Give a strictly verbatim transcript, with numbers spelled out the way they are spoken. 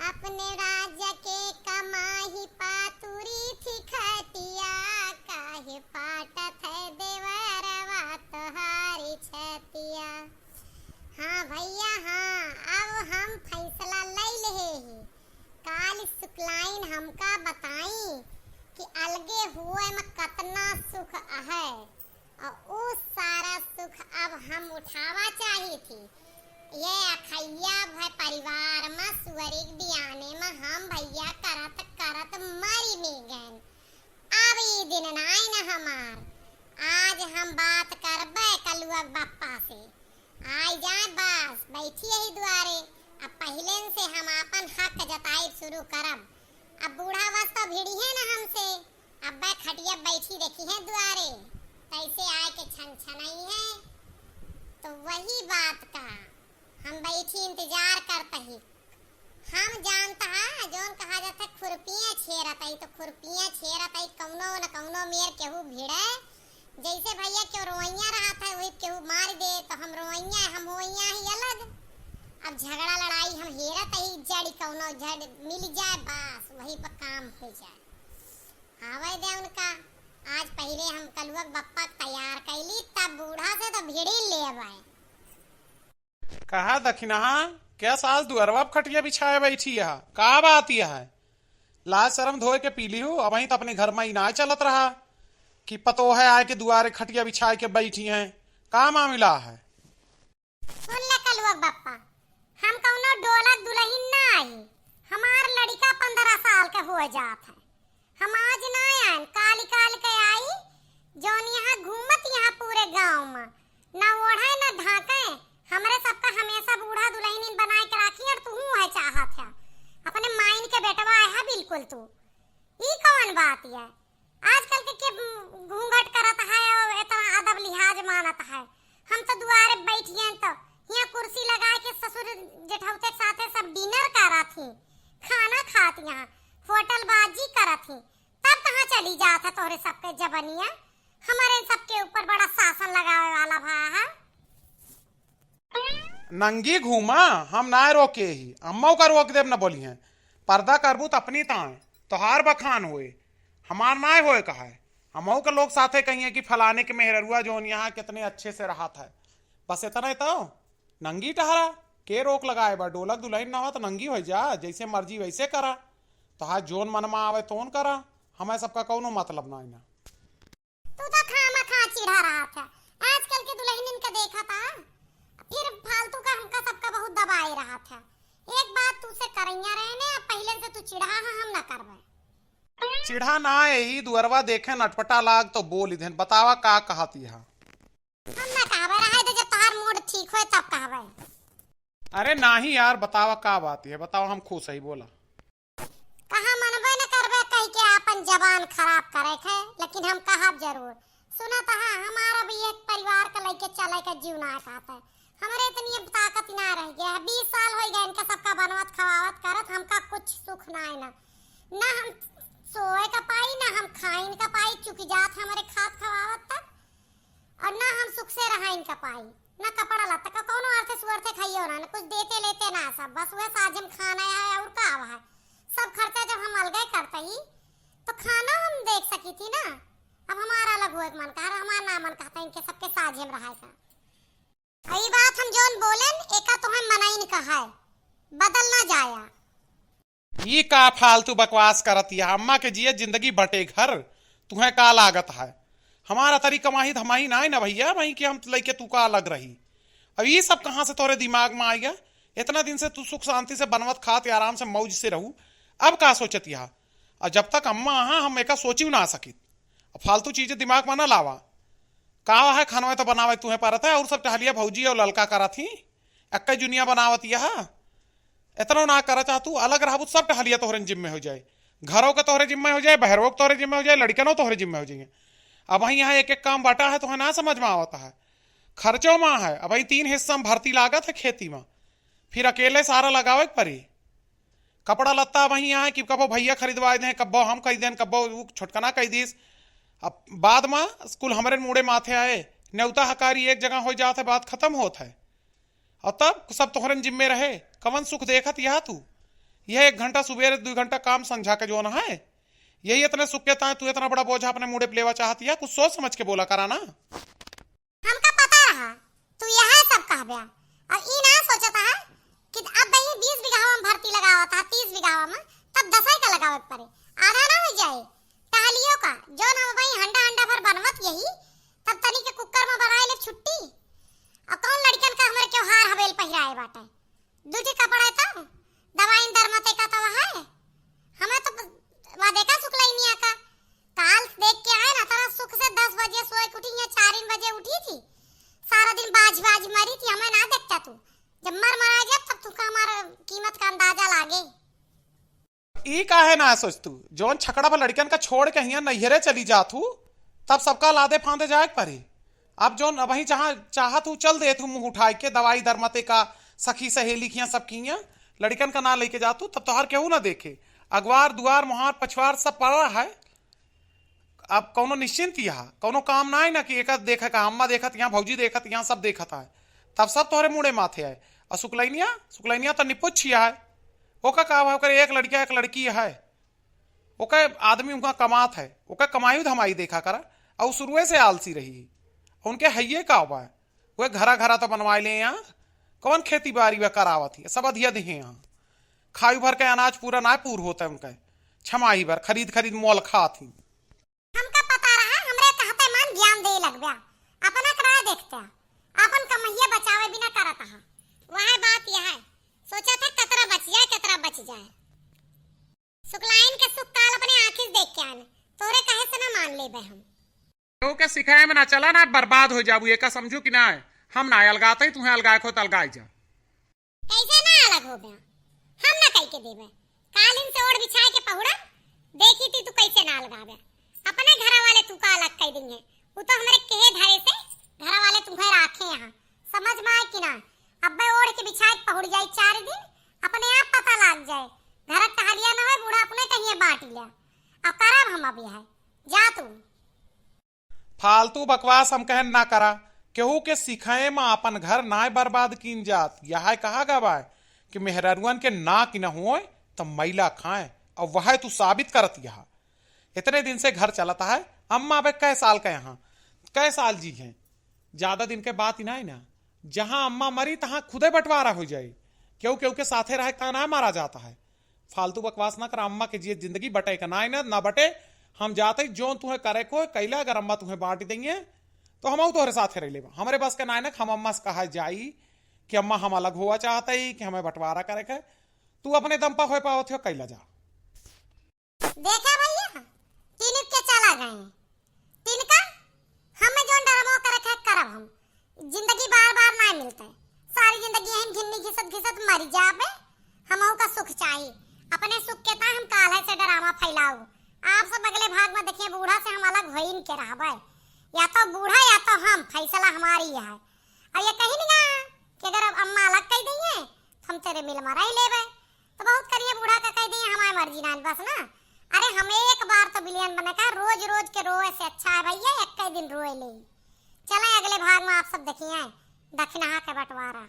अपने राज के कमाही पातुरी थी खटिया, काहे फाटत है देवरवा तोहारी छतिया। हाँ भइया, हाँ, अब हम फैसला लइ लेहे ही। काल शुक्लाइन हमका बताई कि अलगे हुए में कतना सुख है। और उ सारा सुख अब हम उठावा चाही थी। ये अखैया भय परिवार में सुअरी के बियाने में हम भइया करत करत मरी में गएन। अब ई दिन नाई न हमार। आज हम बात करबे कलुआ बप्पा से। आई जाए बस, बैठी यही दुआरे। अब पहिलेन से हम आपन हक जताई शुरू करब। अब बूढ़ा बस तो भिड़िहे न हमसे। अब्बे खटिया बैठी रखिहे दुआरे, कैसे आए के छन छनई है। तो वही बात का हम बैठी इंतजार करत ही। हम जानत हा, जौन कहा जात है खुरपियाँ छेरत है, तो खुरपियाँ छेरत है, कौनो न कौनो मेर केहू भिड़े। जैसे भइया केहू रोइया रहत है, वही केहू मार दे, तो हम रोइया, हम होइया ही अलग। अब झगड़ा लड़ाई हम हेरत ही, जड़ी कौनो झड़ मिल जाए, बस वही पर काम हो जाए। आवे दे उनका। आज पहिले हम कलुआ के बप्पा के तैयार कैली, तब बूढ़ा से तो भिड़ी लेबै। कहा दखिनहा, क्या सास दुअरवा पे खटिया बिछाए बैठी है? का बात यह है? लाज शरम धोए के पी लिहू, अबहीं तो अपने घर में ही ना चलत रहा कि पतोह आए के दुआरे खटिया बिछाए के बैठी हैं। का मामला है? सुन ले कलुआ के बप्पा, हम कौनो डोलक दुलहिन ना आई, हमार लड़िका पन्द्रह साल के हो जात है। हम आज ना आएन, काली काल के आई, जौन यहाँ घूमत यहाँ पूरे गाँव में, ना ओढ़े ना ढाके, हमरे सबका हमेशा बूढ़ा दुलहिन बनाए के राखी और तू है चाहत है अपने माइन के बेटवा है बिल्कुल तू। ई कौन बात है? आजकल के, के घूंघट करत है और इतना अदब लिहाज मानत है? हम तो दुआरे बैठियन तो यहाँ कुर्सी लगाए के ससुर जेठौते के साथे सब dinner करत ही, खाना खात यहाँ होटल बाजी करत ही, तब कहाँ चली जात है तोहरे सबके जबनिया? हमारे सबके ऊपर बड़ा शासन लगावे वाला भा है। नंगी घूमा, हम ना रोके ही, अम्मा का रोक देब न बोली हैं। पर्दा करबू त अपनी ताए, तोहार बखान होए, हमार नाय होए कहा है। हमहू के लोग साथे कहिए कि फलाने के मेहररुआ जौन यहाँ कितने अच्छे से रहत है। बस इतना ही तो, नंगी टहरा, के रोक लगाए बा? डोलक दुलहिन ना हो तो नंगी हो जा, जैसे मर्जी वैसे करा, तोहार जौन मन में आवे तौन करा, हमें सबका कौनो मतलब ना है ना। तू तो खामा खा चिढ़ा रहत है। आजकल के दुलहिनिन का देखा था, फिर फालतू का हमका सबका बहुत दबाए रहत है। एक बात तू से करैया रहे ने, अब पहिले से तू चिढ़ा है, हम ना करबे। चिढ़ा ना, यही दुअरवा देखे नटपटा लाग तो बोल देन, बतावा का कहत यह? हम ना कहबे, रहे दे, जब तोहार mood ठीक होए तब कहबे। अरे नाही यार, बतावा का बात है, बतावा, हम खुश ही, बोला। कहा मनबे न करबे कह के आपन जबान खराब करे के, लेकिन हम कहब जरूर। सुनत हा, हमारा भी एक परिवार के लइके चले के जीव ना कहत है। हमरे इतनी अब ताकत ना रह गया है। बीस साल हो गए इनका सबका बनवत खवावत करत, हमका कुछ सुख ना है ना, ना हम सोए का पाई, ना हम खाइन का पाई, चुकी जात हमरे खात खवावत तक। और ना हम सुख से रहाइन का पाई, ना कपड़ा लत्ता का कौनो अर्थे सुअर्थे खाइयो ना, ना कुछ देते लेते ना, सब बस वह साझे में खाना है और का आवा है। सब खर्चा जब हम अलगे करते ही तो खाना हम देख सकी थी ना। अब हमारा अलग हुए के मन कहा, हमारा ना मन कहता इनके सबके साझे में रहाए का। और ये बात हम जौन बोलेन, एका तुम्हें मनाइन का है, बदल ना जाया। ई का फालतू बकवास करत हिया? अम्मा के जिए जिंदगी बंटे घर, तुहें का लागत है? हमारा तरी कमाही धमाही नाय ना भइया, वहीं के हम लइके तू का अलग रही। अब ई सब कहाँ से तोरे दिमाग में आ गया? इतना दिन से तू सुख शांति से बनवत खात आराम से मौज से रहू, अब का सोचत हिया? और जब तक अम्मा आहा हम एका सोचियो ना सकित। अब फालतू चीजें दिमाग में ना लावा। का है खानवा तो बनावे तुहें परत है, और सब टहलिया भौजी और ललका करत ही, एक्के जुनिया बनावत यह। इतनो ना करा चाह तू, अलग रहबू, सब टहलिया तोहरे जिम्मे हो जाए, घरों के तोहरे जिम्मे हो जाए, बहरों के तोहरे जिम्मे हो जाए, लड़कनों तोहरे जिम्मे हो जाए। अब वहीं यहाँ एक एक काम बांटा है, तोहे ना समझ में आवत है। खर्चों में है, अब वहीं तीन हिस्सा में भर्ती लागत है खेती में, फिर अकेले सारा लगावे के पड़ी। कपड़ा लत्ता वहीं यहाँ कि कबो भैया खरीदवा दें, कबो हम कह दें, कबो उ छोटकना कह दीस। अब बाद में स्कूल हमरे मूड़े माथे आए, नेवता हकारी एक जगह हो जात है, बात खत्म होत है। और तब सब तोहरन जिम्मे रहे, कवन सुख देखत यह तू? यह एक घंटा सुबेरे, दुइ घंटा काम संझा के जौन है, यही इतने सुख के ताय तू इतना बड़ा बोझा अपने मुड़े पे लेवा चाहत या? कुछ सोच समझ के बोला करा ना। हमका पता रहा तू यह सब कहब्या, और ई ना सोचत हा कि अब बही बीस बीघावा में भर्ती लगावत हा, तीस बीघावा में, तब दसई का लगावे के पड़े, आधा ना हो जाए। टहलियो का जौन हम बही हंडा हंडा भर बनवत यही, तब तनी के कुकर में बनाए ले छुट्टी। और कौन लड़कन का हमरे क्योहार हवेल पहिराए बाटे? दू ठे कपड़ा है तो दवाई दरमते का तो है। हमें तो वा देखा सुकलैनिया का, काल देख के आए ना, तरह सुख से दस बजे सोए के उठी, यहाँ चार बजे उठी थी, सारा दिन बाज बाज मरी थी, हमें ना देखता तू। जब मर मरा गया तब तुका हमार कीमत का अंदाजा लागे। ई काहे ना सोच तू, जौन छकड़ा पर लड़कन का छोड़ के हियाँ नैहरे चली जात हूँ, तब सबका लादे फांदे जाए के पड़ी। अब जौन अबहीं जहाँ चाहत हूँ चल देत हूँ मुँह उठाए के, दवाई दरमते का, सखी सहेली किया, सब किया, लड़कन का ना लेके जात हूँ तब तोहर केहू ना देखे। अगवार दुआर मोहार पछवार सब पड़ा है। अब कौनो निश्चिंत यहाँ कौनो काम ना है ना कि एक देखे का, अम्मा देखत यहाँ, भौजी देखत यहाँ, सब देखत है, तब सब तोहरे मुड़े माथे आए। और सुकलैनिया, सुकलैनिया तो निपुछ छिया है, ओका का है, ओकर एक लड़किया एक लड़की है, ओके आदमी उनका कमात है, ओके कमाई धमाई देखा करा, और शुरुए से आलसी रही। उनके हइये का बा, वह घरा घरा तो बनवाए ले यहाँ, कौन खेती बाड़ी वह करावत ही, सब अधिया दिहे यहाँ। खाई भर के अनाज पूरा ना पूर होता है उनका, छमाही भर खरीद खरीद मोल खात ही। हमका पता रहा, हमरे कहते मन ज्ञान दे लगब्या, अपना करा देखते, अपन कमैया बचावे बिना करत हा। वह बात यह है, सोचा था कतरा बच जाए, कतरा बच जाए। सुकलाइन के सुख काल अपने आँखी से देख के आन, तोरे कहे से ना मान लेबे हम। केहू के सिखाए में ना चला ना, बर्बाद हो जाबू, एका समझू कि ना? हम ना अलगाते, तुहें अलगाए को त अलगाए जा। कैसे ना अलग हो गया, हम ना कह के देबे। कालिन से ओढ़ बिछाए के पहुड़ा, देखी थी तू कैसे ना अलगावे। अपने घर वाले तू का अलग कह देंगे, वो तो हमरे कहे धरे से घर वाले तुम्हें राखे यहाँ, समझ में आए कि ना? अब्बे ओढ़ के बिछाए के पहुड़ जाए चार दिन, अपने आप पता लाग जाए। घर का हलिया न होए, बूढ़ा अपने कहिए बांट लिया। अब करब हम अब यह, जा तू। फालतू बकवास हम कहन ना करा, केहू के सिखाए में आपन घर नाय बर्बाद कीन जात। यह कहा गवा है कि मेहररुअन के नाक न होए तो मैला खाए, और वह तू साबित करत यह। इतने दिन से घर चलत है, अम्मा अबे कै साल के यहाँ, कै साल जी हैं, ज्यादा दिन के बात ही ना है ना। जहाँ अम्मा मरी तहाँ खुदे बंटवारा हो जाई, केहू केहू के साथे रहे का ना मारा जाता है। फालतू बकवास ना करा, अम्मा के जिए जिंदगी बटे का ना है ना, ना बटे। हम जाते ही जौन तुहें करे को कैला, अगर अम्मा तुहें बांट देंगे तो हम तोहरे साथे रह लेबा। हमरे बस के ना है ना, हम अम्मा से कहा जाई कि अम्मा हम अलग हुआ चाहते ही कि हमें बंटवारा करे के, तू अपने दम पर हो पावत हो कैला जा। देखा भैया, तिनक के चला गए। तिनका, हमें जौन डरमो करे के करब हम। जिंदगी बार बार ना मिलते। सारी जिंदगी यहीं घिन्नी घिसत घिसत मर जाबे। हमहू का सुख चाही। अपने सुख के ता हम काल्हे से डरामा फैलाऊ। आप सब अगले भाग में देखिए, बूढ़ा से हम अलग होइन के रहबे। या तो बूढ़ा या तो हम, फैसला हमारी है। और ये कहीं नहीं कि अगर अब अम्मा अलग कह दी है, तो हम तेरे मिल में रह लेबे। तो बहुत करिए बूढ़ा का कह दिए, हमारी मर्जी ना बस ना। अरे हम एक बार तो बिलियन बने का, रोज रोज के रोए से अच्छा है भैया, एक ही दिन रोए ले। चले अगले भाग में आप सब देखिए दखिनहा के बंटवारा।